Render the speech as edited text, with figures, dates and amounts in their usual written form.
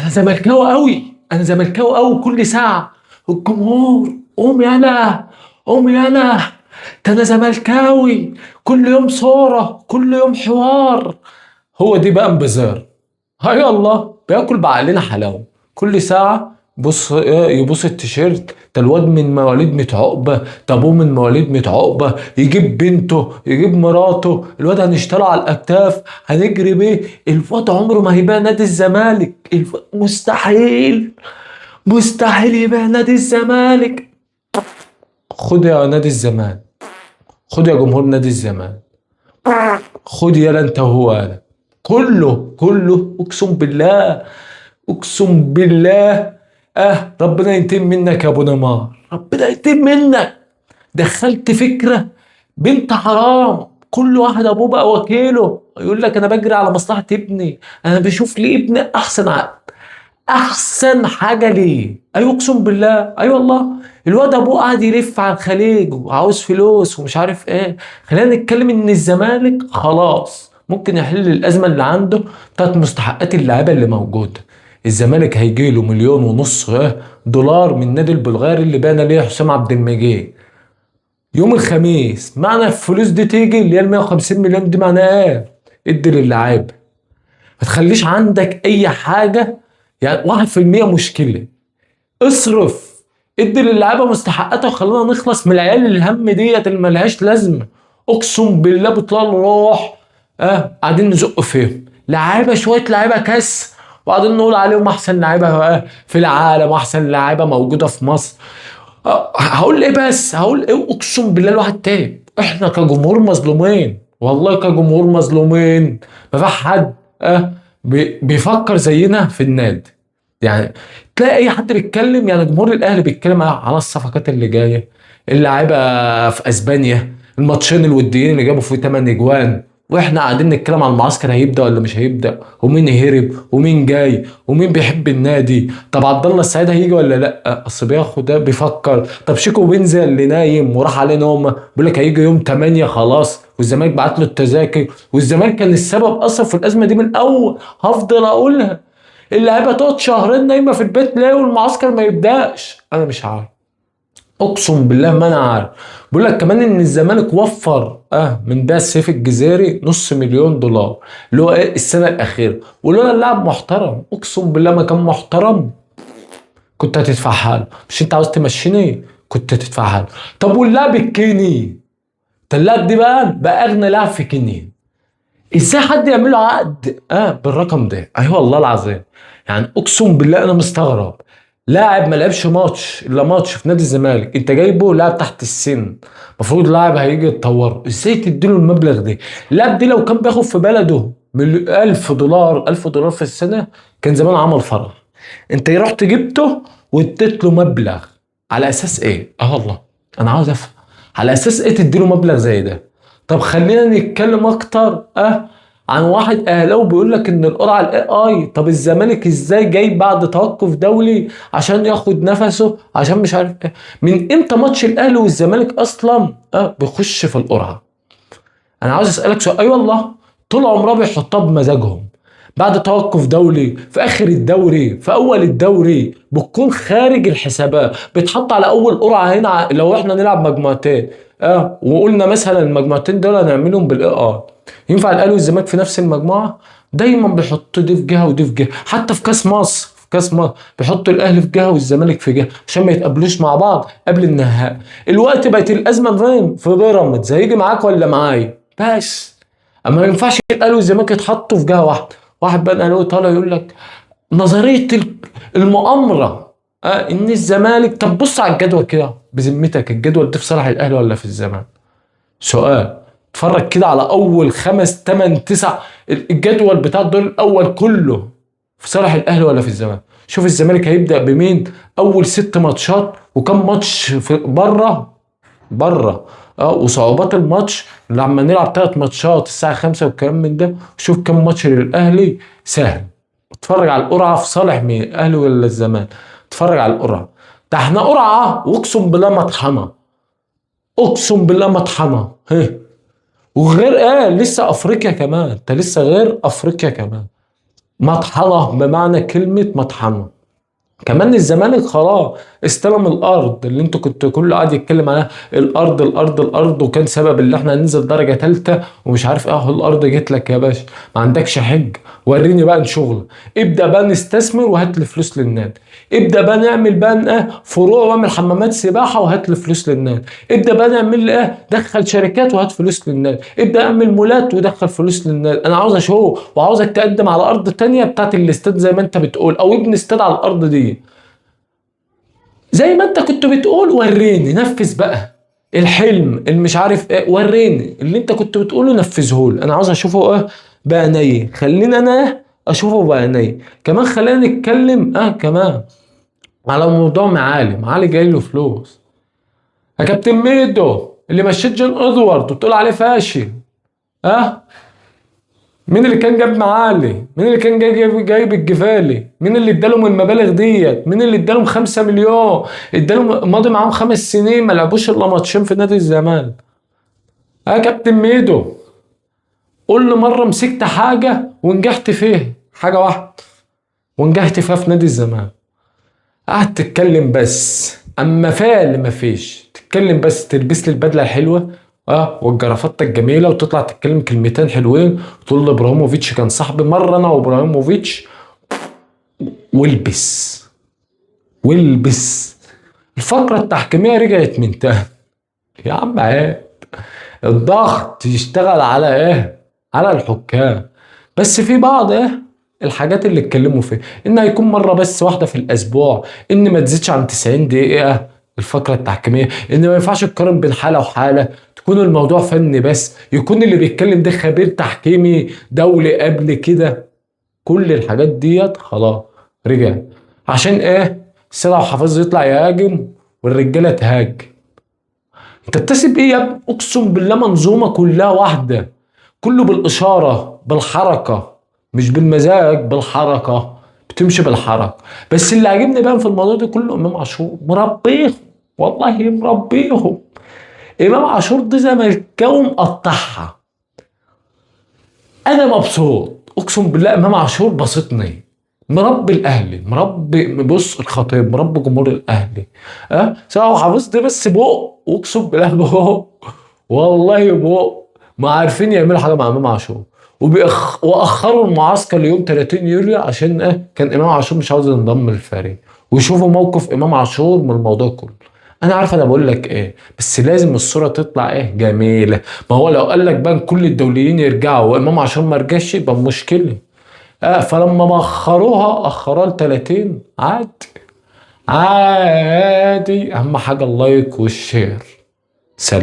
ده انا زملكاوي قوي، انا زملكاوي قوي. كل ساعة الجمهور قوم يالا، قوم يالا، ده انا زملكاوي. كل يوم صوره، كل يوم حوار. هو دي بقى انبزار. هاي الله بياكل بعقلنا حلاوة. كل ساعة بص يبص التيشيرت ده، الواد من مواليد 100 عقبه، ده ابوه من مواليد 100 عقبه، يجيب بنته، يجيب مراته، الواد هنشتغله على الاكتاف، هنجري بيه. الواد عمره ما هيبيع نادي الزمالك، مستحيل، مستحيل يبيع نادي الزمالك. خد يا نادي الزمالك، خد يا جمهور نادي الزمالك، خد يالا انت وهو يالا، كله كله، اقسم بالله، اقسم بالله. ربنا ينتقم منك يا ابو نيمار، ربنا ينتقم منك. دخلت فكرة بنت حرام، كل واحد ابوه بقى وكيله، يقول لك انا بجري على مصلحة ابني، انا بشوف ليه ابني احسن عقد، احسن حاجة ليه. ايوه اقسم بالله، ايوه والله. الواد ابوه قاعد يلف على الخليج وعاوز فلوس ومش عارف ايه. خلينا نتكلم ان الزمالك خلاص ممكن يحل الازمة اللي عنده بتاعت مستحقات اللعيبة اللي موجودة. الزمالك هيجي له 1.5 مليون دولار من نادي البلغاري اللي بان ليه حسام عبد المجيد يوم الخميس. معنى الفلوس دي تيجي اللي هي ال 150 مليون دي معناها ايه؟ ادي للعيبة، ما تخليش عندك اي حاجة، يعني 1% مشكلة. اصرف، ادي للعيبة مستحقاتها، وخلينا نخلص من العيال الهم ديت اللي ملهاش لازمه. اقسم بالله بيطلع له روح، قاعدين نزق فيهم لعيبة، شوية لعيبة كاس، وقاعدين نقول عليهم احسن لعيبة في العالم واحسن لعيبة موجودة في مصر. هقول ايه بس، هقول ايه؟ اقسم بالله الواحد تعب. احنا كجمهور مظلومين، والله كجمهور مظلومين. ما في حد بيفكر زينا في النادي. يعني تلاقي اي حد بيتكلم، يعني جمهور الاهلي بيتكلم على الصفقات اللي جاية، اللعيبة في اسبانيا، الماتشين الوديين اللي جابوا فيه 8 اجوان، واحنا قاعدين نتكلم على المعسكر هيبدا ولا مش هيبدا، ومين هرب ومين جاي ومين بيحب النادي، طب عبد الله السعيد هيجي ولا لا، اصل بياخد ده بيفكر، طب شيكو بنزل اللي نايم وراح عليه نومه بيقول لك هيجي يوم 8 خلاص، والزمالك بعت له التذاكر، والزمالك كان السبب اصلا في الازمة دي من الاول. هفضل اقولها، اللعيبة تقعد شهرين نايمة في البيت ليه والمعسكر ما يبداش؟ انا مش عارف، اقسم بالله ما انا عارف. بيقول لك كمان ان الزمالك وفر من بيع سيف الجزيري 500,000 دولار اللي هو ايه السنة الاخيرة، ولولا اللاعب محترم، اقسم بالله ما كان محترم كنت هتدفعها له. مش انت عاوز تمشيني كنت هتدفعها له. طب واللاعب الكيني ده، اللاعب دي بقى اغنى لاعب في كينيا، ازاي حد يعمل له عقد بالرقم ده؟ ايوه والله العظيم، يعني اقسم بالله انا مستغرب. لاعب ما لعبش ماتش الا ماتش في نادي الزمالك، انت جايبه لاعب تحت السن، المفروض لاعب هيجي يتطور، ازاي تديله المبلغ ده؟ اللاعب دي لو كان بياخد في بلده 1000 دولار، 1000 دولار في السنة كان زمان عمل فرح. انت رحت جبته واديت له مبلغ على اساس ايه؟ والله انا عاوز افهم على اساس ايه تديله مبلغ زي ده؟ طب خلينا نتكلم اكتر عن واحد اهلاوي بيقول لك ان القرعة ال AI. طب الزمالك ازاي جاي بعد توقف دولي عشان ياخد نفسه، عشان مش عارف ايه؟ من امتى ماتش الاهلي والزمالك اصلا بيخش في القرعة؟ انا عاوز اسالك سؤال. اي والله طول عمرها بيحطها بمزاجهم، بعد توقف دولي في اخر الدوري في اول الدوري بتكون خارج الحسابات، بيتحط على اول قرعه. هنا لو احنا نلعب مجموعتين وقلنا مثلا المجموعتين دول هنعملهم بال AI، ينفع الاهلي والزمالك في نفس المجموعة؟ دايما بيحطوا دي في جهة ودي في جهة. حتى في كاس مصر، في كاس مصر بيحطوا الاهلي في جهة والزمالك في جهة عشان ما يتقابلوش مع بعض قبل النهائي. الوقت بقت الازمة فين؟ في بيراميدز، هيجي معاك ولا معايا بس. اما ما ينفعش الاهلي والزمالك يتحطوا في جهة واحدة. واحد بقى الاهلاوي طالع يقول لك نظرية المؤامرة ان الزمالك. طب بص على الجدول كده بذمتك، الجدول ده في صالح الاهلي ولا في الزمالك؟ سؤال. اتفرج كده على اول 5 8 9 الجدول بتاع الدور الاول كله في صالح الاهلي ولا في الزمالك؟ شوف الزمالك هيبدا بمين اول 6 ماتشات، وكم ماتش في بره بره وصعوبات الماتش لما نلعب 3 ماتشات الساعة 5 والكلام من ده. شوف كم ماتش للاهلي سهل. اتفرج على القرعة في صالح مين، الاهلي ولا الزمالك؟ اتفرج على القرعة. ده احنا قرعه واقسم بالله مطحنه، اقسم بالله مطحنه. وغير ايه لسه افريقيا كمان، انت لسه غير افريقيا كمان. مطحنه بمعنى كلمة مطحنه. كمان الزمالك خلاص استلم الارض اللي انتوا كنتوا كله قاعد يتكلم عليها، الارض الارض الارض، وكان سبب اللي احنا هننزل درجه ثالثة ومش عارف ايه. اهو الارض جت لك يا باشا، ما عندكش حج، وريني بقى شغل. ابدا بقى نستثمر وهات لي فلوس للنادي، ابدا بقى نعمل بقى ايه فروع واعمل حمامات سباحة وهات لي فلوس للنادي، ابدا بقى نعمل ايه دخل شركات وهات فلوس للنادي، ابدا اعمل مولات ودخل فلوس للنادي. انا عاوز اشوف، وعاوزك تقدم على ارض تانية بتاعت الاستاد زي ما انت بتقول، او ابني استاد على الارض دي زي ما انت كنت بتقول. وريني نفذ بقى الحلم اللي مش عارف ايه، وريني اللي انت كنت بتقوله نفذه لي. انا عاوز اشوفه ايه بعيني، خلينا انا اشوفه بعيني. كمان خلينا نتكلم كمان على موضوع معالي. معالي جاي له فلوس يا كابتن ميدو اللي مشيت جون ادوارد وبتقول عليه فاشل. مين اللي كان جاب معالي؟ مين اللي كان جايب الجفالي؟ مين اللي ادالهم المبالغ ديت؟ مين اللي ادالهم 5 مليون؟ ادالهم ماضي معاهم 5 سنين ما لعبوش الا ماتشين في نادي الزمالك. يا كابتن ميدو قول له مرة مسكت حاجة ونجحت فيها، حاجة واحدة ونجحت فيها في نادي الزمالك. قعدت تتكلم بس، اما فعل مفيش. تتكلم بس، تلبس لي البدلة الحلوة والجرافطه الجميلة وتطلع تتكلم كلمتين حلوين وتقول لي ابراهيموفيتش كان صاحبي مرة، انا وابراهيموفيتش، والبس والبس. الفقرة التحكيميه رجعت من تاني يا عم. عيب الضغط يشتغل على ايه؟ على الحكام. بس في بعض ايه الحاجات اللي اتكلموا فيها، ان هيكون مرة بس واحدة في الاسبوع، ان ما تزيدش عن 90 دقيقة الفقرة التحكيميه، ان ما ينفعش تقارن بين حاله وحاله، تكون الموضوع فني بس، يكون اللي بيتكلم ده خبير تحكيمي دولي قبل كده. كل الحاجات ديت خلاص رجع عشان ايه؟ السيد عبد الحفيظ يطلع يهاجم والرجاله تهاجم. انت بتسيب ايه يا ابني؟ اقسم بالله منظومة كلها واحدة، كله بالاشارة بالحركة، مش بالمزاج، بالحركة، بتمشي بالحركة. بس اللي عاجبني بقى في الموضوع ده كله امام عاشور مربيهم، والله مربيهم. امام عاشور دي زملكاوي مقطعها. انا مبسوط اقسم بالله، امام عاشور بسطني، مربي الاهلي، مربي بص الخطيب، مربي جمهور الاهلي. سواء حافظ ده بس بق، اقسم بالله بق، والله بق، ما عارفين يعملوا حاجة مع امام عاشور. واخروا المعسكر ليوم 30 يوليو عشان ايه؟ كان امام عاشور مش عاوز ينضم للفريق، ويشوفوا موقف امام عاشور من الموضوع كله. انا عارف انا بقول لك ايه، بس لازم الصورة تطلع ايه؟ جميلة. ما هو لو قال لك بقى كل الدوليين يرجعوا وامام عاشور ما رجعش يبقى مشكلة. فلما اخروها اخروها ل 30 عادي عادي. اهم حاجة ال like وال share. سلام.